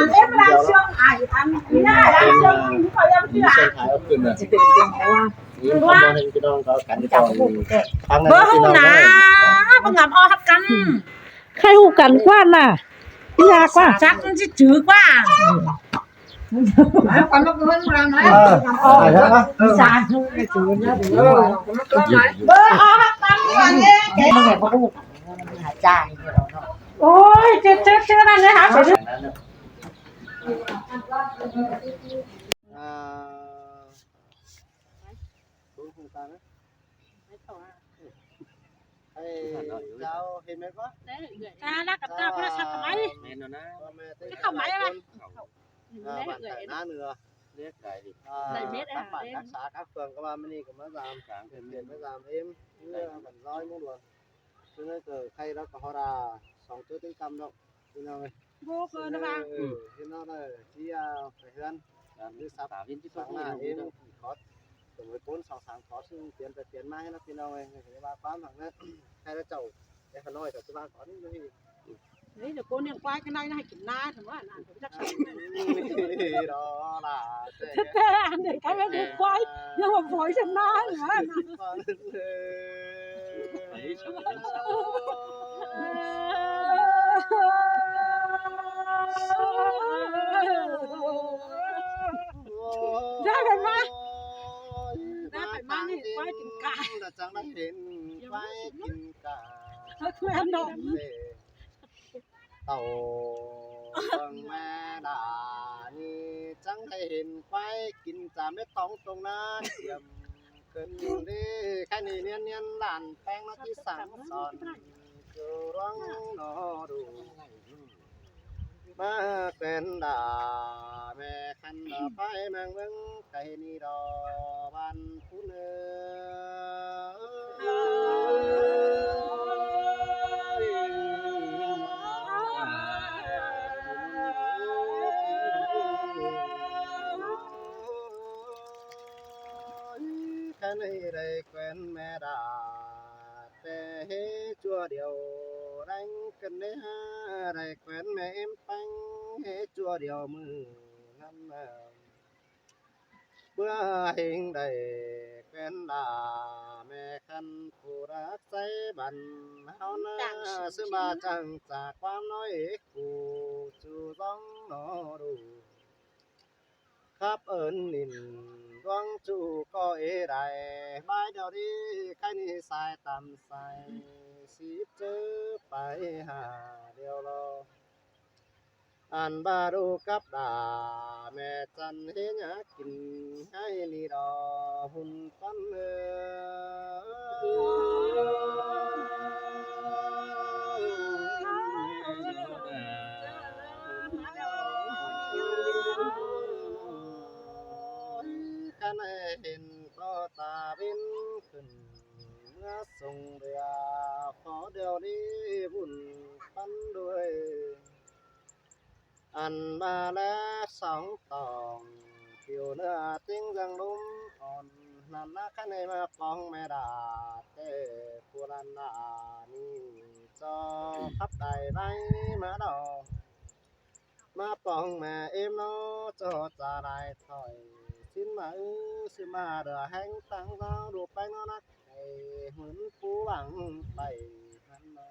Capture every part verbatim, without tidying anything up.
ăn ép là xương ải ăn nhá, ăn xương khỏi ăn chứ à. Ím khăm ꞌmón ꞌhẹn ꞌpi ꞌnọng ꞌcọ cắn ꞌcọ. Bơ hủ nả, bơ ngắm o hắc căn. Khay hủ căn ꞌquá nả. Đi ra ꞌquá. Chắc cũng chứ chứ ꞌquá. Ôi, chết, chết, chết, ăn đấy hả? Ơ, ꞌhụ ꞌhụ ta ꞌnớ. Ê, chào, ꞌhịt mệt ꞌquá. Chào, lắc cặp chào, ꞌquá sắp cặp máy. Mệt rồi ꞌnớ. Chứ không máy à? Ơ, bản tải ná nưa. Liếc cái. Ơ, các bản, các xã, các phường, công an, mini, công an, giảm, kiểm kiểm, mới giảm êm. Chứ bản dõi muốn luôn. Cho nên cờ khay đó có họ ra, sóng chốt tính căm đâu. Bố cơ nó vào. Thế nó là chỉ, à, phải hơn. Làm như sao sáng là em chỉ có tụi mới bốn sáu tháng có sự tiến tới tiến mai nó phi ꞌnọng ơi, người ta ba quán thằng đấy. Hay là chậu, cái Hà Nội chậu ba có những cái gì. Đấy là cô niên quái cái này nó hay kiểm ná thì nó là chắc chắn. Đó là thế. Thế ăn để cái nó được quái, nhưng mà vội xem ná nữa. Ra phải mang. Ra phải mang đi, quái tình cảm. Là chẳng đã đến quái tình cảm. Thôi, thôi, ăn đỏ. Tàu vâng mẹ đã đi chẳng thấy hình quái kinh chả biết tống tông ná hiểm. Cơn đi khai ni niên niên đàn peng nó chỉ sáng son. Dù rong nó đủ. Má quen đã mẹ khăn đã phải mang vâng cái ni đó ban phú nơ. Cái này đây quen mẹ đã. Té hế ꞌchua điêu đánh cân đế ha, đảy quen mẹ êm păng hế ꞌchua điêu mự ngăn. Bưa hình đảy quen đà mẹ khăn phủ rác say bắn háo na, sư ba chẳng trả quan nói phủ chu dóng nó đủ. Khắp ơn nín ꞌluống ꞌchu ꞌcọ ê đảy, bái điêu đi, khai ni sai tăm sai, síp chớ pay hả điêu lo. Ăn ba đu cắp đà, mẹ chăn hế nhá kin, khai ni đó hun păn ơ. Căn hên có ta bên khửn, ꞌmứa sông đìa khó đeo đi vun păn đuôi. Ăn ba lé sóng tòng, kiu ꞌnưa tiếng dâng lúm òn, năn ná khăn hên ꞌmá pong mẹ đà, tê pua lăn đà, ni cho khắp đài váy ꞌmá đỏ. ꞌMá pong mẹ êm nó cho cha lai thỏi, xin ꞌmá ư, xin ꞌmá đửa hén tăng dao, đu peng nó nắc, hên mưn pú lăng pay hăn ꞌmá.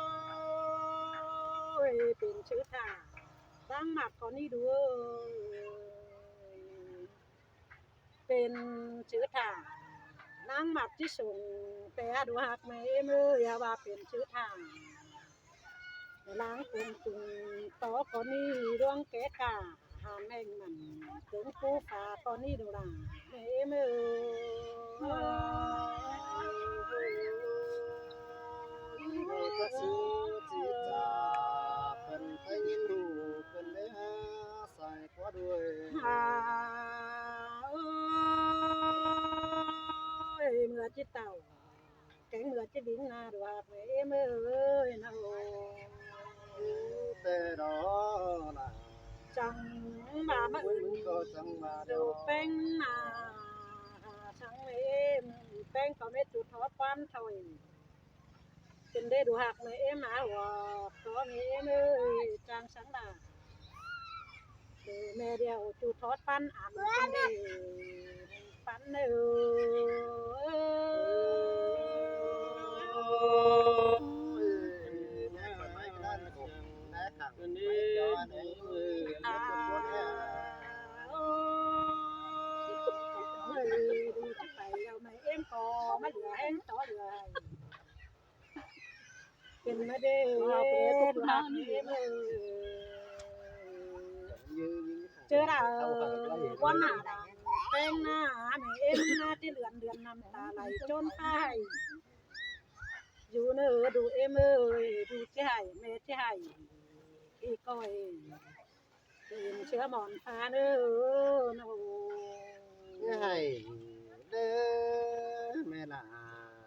Pên chứ thả, ꞌnáng ꞌmặc ꞌcọ ꞌnị đu ới. Pên chứ thả, ꞌnáng ꞌmặc ꞌchí sông té đu ꞌhặc ꞌme ꞌếm ới, ꞌva pên chứ thả. ꞌLáng cuông cuông tó ꞌcọ ꞌnị ꞌluống ké cả, hàn ꞌhẹng mẳn tớng pú pha ꞌcọ ꞌnị đu ꞌlạ ꞌme ꞌếm ới. Ơ, ơ, ơ, ơ, ơ, ơ, ơ, ơ, ơ, ơ, pên ꞌtếng ꞌnhính ꞌlụk pên ꞌlế ꞌsái ꞌquá đuôi. À, ơi, ꞌmưa ꞌchí tảu kéng ꞌmưa ꞌchí đính ꞌna đu ꞌhặc ꞌme ꞌếm ới ꞌnớ. Té đó là chắng ꞌva ꞌmá ứn ꞌcọ chắng ꞌva đu ꞌlẹo ꞌpéng ꞌna, chắng ꞌme ꞌếm ꞌpéng ꞌcọ ꞌmí ꞌchu thó ꞌquám thôi. Pên đé đu ꞌhặc ꞌme ꞌếm ꞌna ꞌhua, tó ꞌme ꞌếm ới, chắng sắng đa. Đu ꞌme điêu ꞌchu thó ꞌpắn ăn pên đé ꞌpắn ới. Ơi, đu ꞌchí pay ꞌlẹo ꞌme ꞌếm ꞌcọ ꞌmá lưa ꞌhéng tó lưa. Pên ꞌmá đé đu ꞌhặc ꞌme ꞌếm ới. ꞌChớ đa ꞌquám ꞌna đa ꞌpéng ꞌna ꞌme ꞌếm ꞌna ꞌchí lươn lươn ꞌnặm ta lai ꞌchốn ꞌphạ ꞌhại. Dú ꞌnớ đu ꞌếm ới, đu ꞌchí ꞌhại, ꞌme ꞌchí ꞌhại. Khi ꞌcọ ꞌchớ mỏn pha ꞌnớ ꞌnớ. ꞌNhá ꞌhại đé ꞌme ꞌna,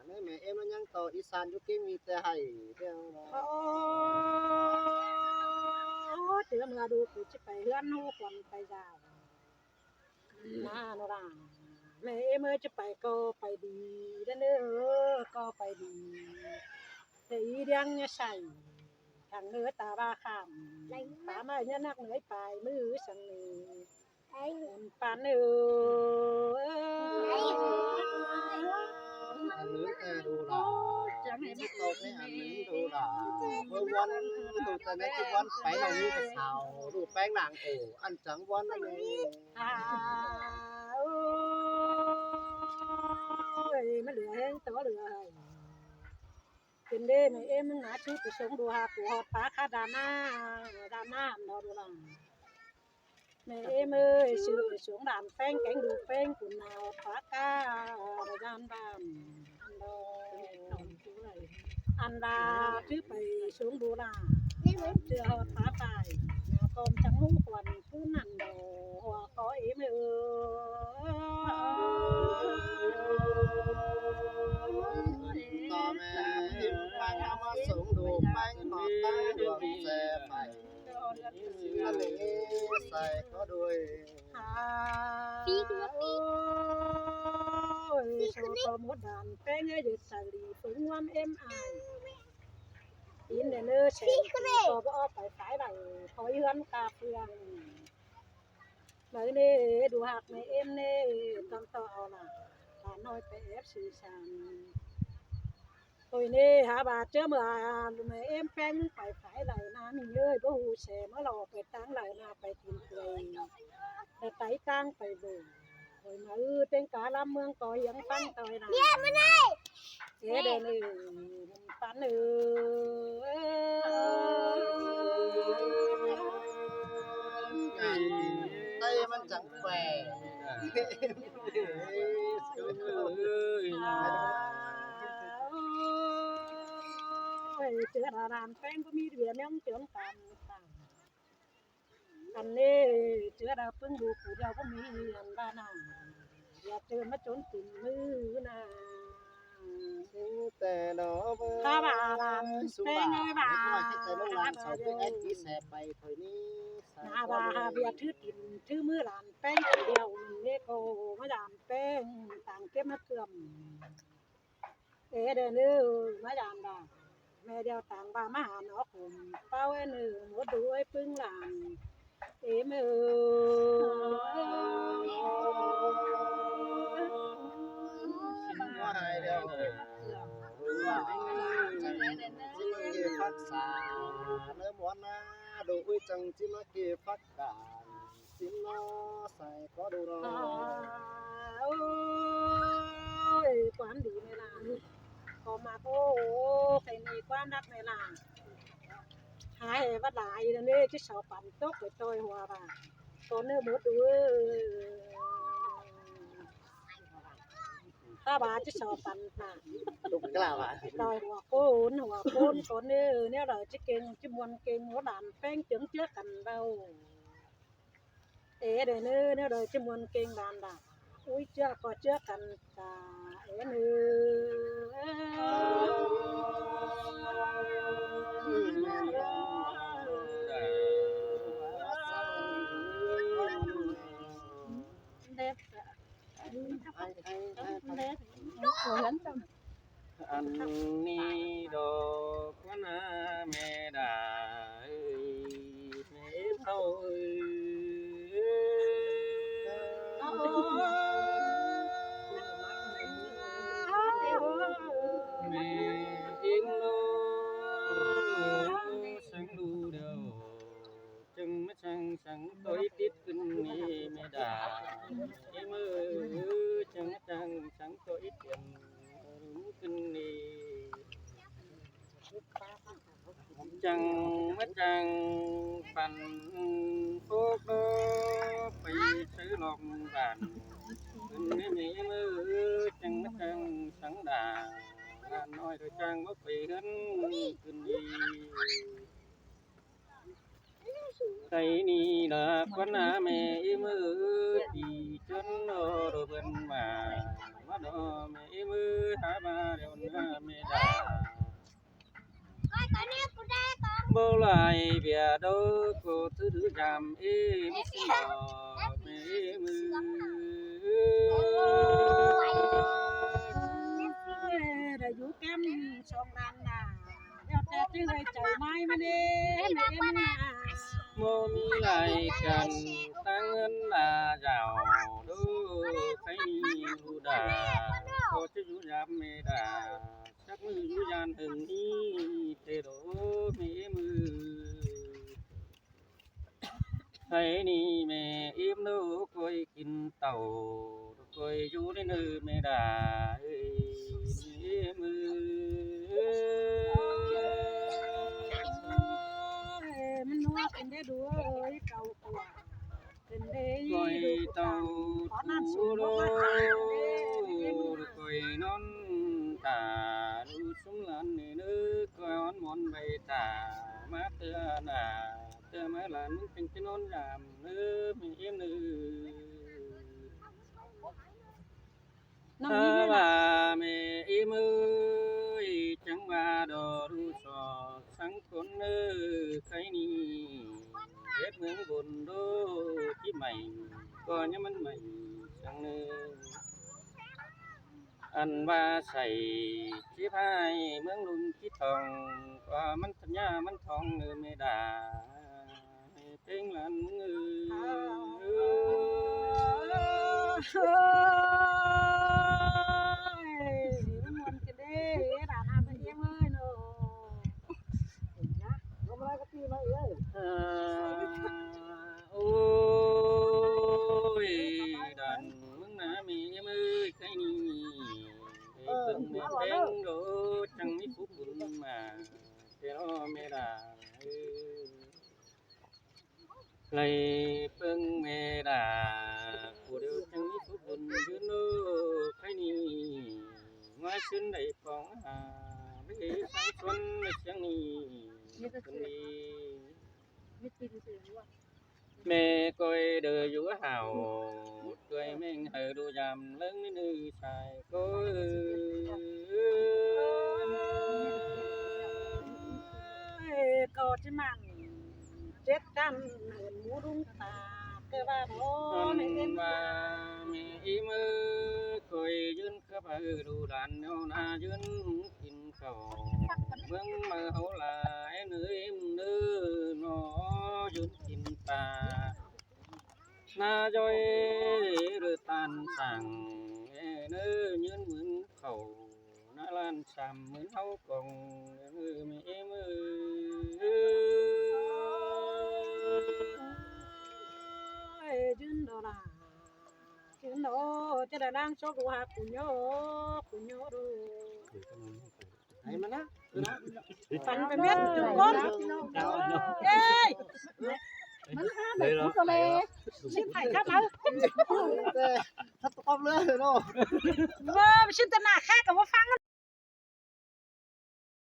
ꞌnớ ꞌme ꞌếm ꞌnhắng ꞌto í san dú ꞌkính ꞌmí té ꞌhại đé. Ơ, ꞌchớ ꞌmưa đu ꞌcọ ꞌchí pay ꞌhướn ꞌhụ khuôn pay dao. ꞌNa ꞌnớ đa, ꞌme ꞌếm ới, ꞌchí pay ꞌcọ pay đi đé ꞌnớ, ꞌcọ pay đi. Té í điang ꞌnhá sai, thẳng ꞌnớ ta ꞌva khảm, ta ꞌmá ꞌnhá ꞌnặc ꞌnới pay ꞌmứ săng ꞌnớ. Ăn pán ới. Ăn ꞌnứ té đu đa. Chắng ꞌhế ꞌmá ꞌtố té ăn ꞌnứ đu đa. Báu ꞌvón đu ta ꞌnhá ꞌchí ꞌvón pay ꞌnọng ꞌmí ꞌcọ sau đu ꞌpéng ꞌnáng ổ, ăn chắng ꞌvón ꞌnớ. À, ơi, ꞌmá lưa ꞌhéng tó lưa ꞌhại. Pên đé ꞌme ꞌếm ꞌna ꞌchư pay sống đu ꞌhặc ꞌcọ ꞌhọt pá cá đa ꞌna, đa ꞌna ăn đó đu đa. ꞌMe ꞌếm ới, ꞌchư pay sống đan ꞌpéng kéng đu ꞌpéng cun ꞌna ꞌhọt pá cá đa đan đan. Ăn đa ꞌchư pay sống đu đa. ꞌChư ꞌhọt pá pay, ꞌna ꞌcọ chắng ꞌhụ khuôn ꞌcứ ăn đó. Hua có ꞌếm ới. ꞌTo ꞌme ꞌếm ꞌpéng ꞌmá sống đu ꞌpéng ꞌtọ ꞌtáng đuông ꞌsẹ pay. ꞌNăn ꞌnị sai có đuôi. Ôi, sau ꞌtọ mốt đan ꞌpéng ới, duyệt sai đi phướng ꞌnguám ꞌếm ai. Ín đe ꞌnớ sẻng ꞌcọ báu ók pay phái đảy, khói ꞌhướn ca phường. Đảy ꞌnê, đu ꞌhặc ꞌme ꞌếm ꞌnê, ꞌtong ꞌtọ au lả, lả ꞌnọi pay ép sư san. Thôi ꞌnê, hả bà chớ mà, ꞌme ꞌếm ꞌpéng pay phái đảy ꞌna ꞌnị ới, báu ꞌhụ sẻ ꞌmá lỏ pay ꞌtáng đảy ꞌna pay kin pay. Đảy tái ꞌtáng pay bổ. Thôi mà ư, ꞌtếng cá ꞌlắm ꞌmướng có hiếng ꞌphắng ꞌtoi ꞌna. Ê, đe ꞌnị, pắn ới. Tay ꞌmắn chắng khỏe. Ôi, chớ đa đan ꞌpéng báu ꞌmí đuổi ꞌmí ꞌchướng tàn tàn. Ăn ꞌnê, chớ đa ꞌpứng đu phủ điêu báu ꞌmí ăn ba ꞌna. ꞌDiạk chớ ꞌmá chốn kin ꞌmứ ꞌna. Té đó báu. Cá ba đan ꞌpéng ơi ba. Té ꞌlống đan sau ꞌpéng ét ꞌchí sẻ pay thôi ꞌnị. ꞌNa ba hả ꞌviạk thứ kin thứ ꞌmứ đan ꞌpéng phủ điêu ꞌnê ꞌcọ ꞌmá đan ꞌpéng tang kiếp ꞌmá cướm. Ê, đe ꞌnư, ꞌmá đan đa. ꞌMe điêu tang ba ꞌmá hả nó khủm, páo ê ꞌnư, mốt đu ới ꞌpứng lăng. Ê ꞌmơ. Xin ꞌmá hai điêu. Phắc sa ꞌnớ ꞌmuôn ꞌná, đu ꞌuối chắng ꞌchí ꞌmá kê phắc đản, ꞌchí ꞌnó sai ꞌcọ đu ꞌnọ. Ôi, ꞌquám đi ꞌnị ꞌla. ꞌCọ ꞌmặc ꞌcọ, ꞌkhạy ꞌnị ꞌquám đắc ꞌnị ꞌla. Hả, ꞌhế ꞌvát lai ꞌnị ꞌchí sau păn tốc ꞌcọ ꞌtoi hua ꞌva. ꞌCọ ꞌnớ mốt đu. Ta ꞌva ꞌchí sau păn ta. Đu ꞌcọ ꞌva. ꞌToi hua ꞌcốn, hua ꞌcốn ꞌcốn ꞌnớ, ꞌnéo đaư ꞌchí kêng, ꞌchí ꞌmuôn kêng, ꞌmá đản ꞌpéng chướng ꞌchớ căn ꞌvạu. Ê, đe ꞌnớ, ꞌnéo đaư ꞌchí ꞌmuôn kêng đản đa. Ui, ꞌchớ ꞌcọ ꞌchớ căn ta, ê ꞌnớ. Đét. Ăn ni đô ꞌquá ꞌná ꞌme đa ơi, ꞌme ꞌếm ꞌháu ơi. ꞌMe ꞌếm ꞌnớ, săng đu điêu. Chắng ꞌmá chắng săng ꞌtoi tít ꞌcứn ꞌnị ꞌme đa. Ê ꞌmự, chắng ꞌmá chắng săng ꞌtoi tiêm rú ꞌcứn ꞌnị. Chắng ꞌmá chắng păn phốc đô pay sáư lom bản. ꞌCứn ꞌnị ꞌme ꞌmự, chắng ꞌmá chắng săng đa. Lả ꞌnọi đôi chắng báu pay ꞌhướn ꞌcứn ꞌnị. Cái ꞌnị là ꞌquá ꞌná ꞌme ꞌmự, đi chốn đô đô bươn ꞌmá, ꞌmá đô ꞌme ꞌmự, hả ꞌva điêu ꞌná ꞌme đa. Báu lai ꞌviạk đô ꞌcọ thứ thứ dăm ê ꞌmự ꞌsịn đô ꞌme ꞌmự. Đa dú kem song đan nả. Đeo ꞌtẹ ꞌchí ꞌhới chaư ꞌmái ꞌmá ꞌnê, ꞌme ꞌmự nả. ꞌMô ꞌmí lai căn ta ꞌngớn đa dảo đô, khay ꞌnị ꞌhụ đa, ꞌcọ ꞌchí dú dăm ꞌme đa, chắc ꞌmự dú dan hưng ꞌnị, tê đô ꞌme ꞌmự. Khay ꞌnị ꞌme ꞌếm đô ꞌcoi kin tảu, ꞌcoi dú ꞌnị ꞌnớ ꞌme đa ơi, ꞌme ꞌmự. ꞌMắn ꞌnua kin đé đu ơi, tảu ꞌcọ. ꞌCoi tảu ꞌcọ đô, ꞌcoi ꞌnón ta, đu sung lăn ꞌnị ꞌnớ, ꞌcoi ón mon bay ta, ꞌmá ꞌtưa nả, ꞌtưa ꞌmá lăn ꞌmứng chắng ꞌchí ꞌnón dăm ꞌnớ, ꞌme ꞌếm ꞌnớ. Hả ꞌva ꞌme ꞌmự ơi, chắng ꞌva đô đu sọ săng ꞌcốn ꞌnớ, khay ꞌnị ꞌdệt ꞌmướng bôn đô ꞌchí mảy, ꞌcọ ꞌnhá ꞌmắn mảy săng ꞌnớ. Ăn ꞌva sảy ꞌchí ꞌhại ꞌmướng ꞌlum ꞌchí thong, ꞌcọ ꞌmắn thăm ꞌnhá ꞌmắn thong ꞌnớ ꞌme đa. Têng lăn ꞌmứng ơi. Ôi, ꞌmắn ꞌmuôn kin đé, đa nả ꞌme ꞌếm ơi ꞌnớ. À, ôi, đàn ꞌmứng nả ꞌme ꞌếm ơi, khay ꞌnị. Ê, ꞌpứng ꞌme ꞌpéng đô, chắng ꞌmí phúc bun ꞌmá. Tê đô ꞌme đa. Ê. Lai ꞌpứng ꞌme đa, phủ điêu chắng ꞌmí phúc bun ꞌdứa ꞌnớ, khay ꞌnị. ꞌNgoái ꞌsướng đảy pong hả, báu ꞌhế săng xuôn ꞌlẹo chắng ꞌnị. Kin đi. ꞌMẹ ꞌcoi đơ dú hảu, ꞌcoi ꞌmếng hảư đu dăm ꞌlớng ꞌnị ꞌnư sai ꞌcọ. ꞌCọ ꞌchí mẳn chết căn hên mú ꞌlung ta, ꞌcọ ꞌva đó. Ăn ꞌme ꞌva ꞌme ím ơi, ꞌcoi ꞌdớn khắp hảư đu đàn ꞌnọ ꞌna ꞌdớn kin khảu. ꞌMướng ꞌmự hảư lai ꞌnư ím ꞌnư ꞌnọ ꞌdớn kin ta. ꞌNa ꞌdôi ꞌlư tan sảng ꞌnư ꞌdớn ꞌmướng khảu. ꞌNa ꞌLan sam ꞌmứa ꞌháu cỏng ꞌmứa ꞌmí ꞌmứa. Ôi, ꞌdứn đó là, ꞌdứn đó, chứ là đang số của Hà của nhớ, của nhớ rồi. Hay mà ná. Phắn pay ꞌmá ꞌchư ꞌcốn. Ê! ꞌMắn há đảy cú tơ lê. ꞌSịn phải khắp máu. Thắt tụi con lứa rồi đó. Vâng, ꞌsịn tơ nả khác cả bố phăng.